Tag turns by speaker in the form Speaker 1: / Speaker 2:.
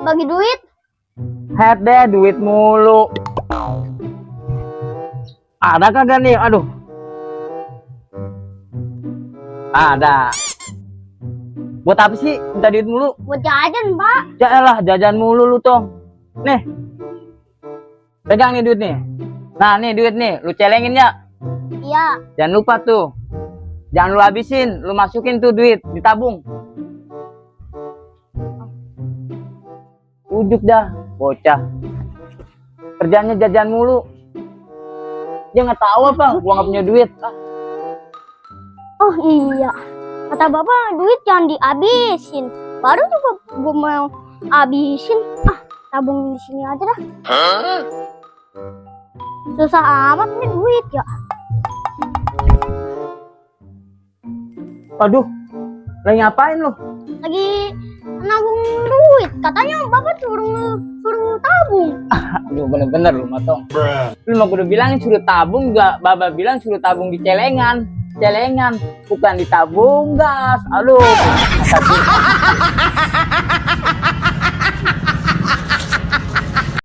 Speaker 1: bagi duit.
Speaker 2: Head deh, duit mulu. Ada kagak nih? Aduh. Ada. Buat apa sih minta duit mulu?
Speaker 1: Buat jajan, Pak.
Speaker 2: Ya elah, jajan mulu lu tong. Nih. Pegang nih duit nih. Nah, nih duit nih, lu celengin ya.
Speaker 1: Iya.
Speaker 2: Jangan lupa tuh. Jangan lu habisin, lu masukin tuh duit, ditabung. Ujuk dah, bocah. Kerjanya jajan mulu. Dia nggak tahu apa, gua nggak punya duit.
Speaker 1: Oh iya. Kata Bapak duit jangan dihabisin. Baru juga gua mau habisin. Tabung di sini aja dah. Susah amat nih duit ya.
Speaker 2: Aduh, lagi ngapain lu?
Speaker 1: Lagi nabung duit. Katanya Bapak suruh tabung.
Speaker 2: Aduh, bener-bener lu matong. Lu mah udah bilangin suruh tabung juga, Baba bilang suruh tabung di celengan. Celengan, bukan ditabung gas. Aduh.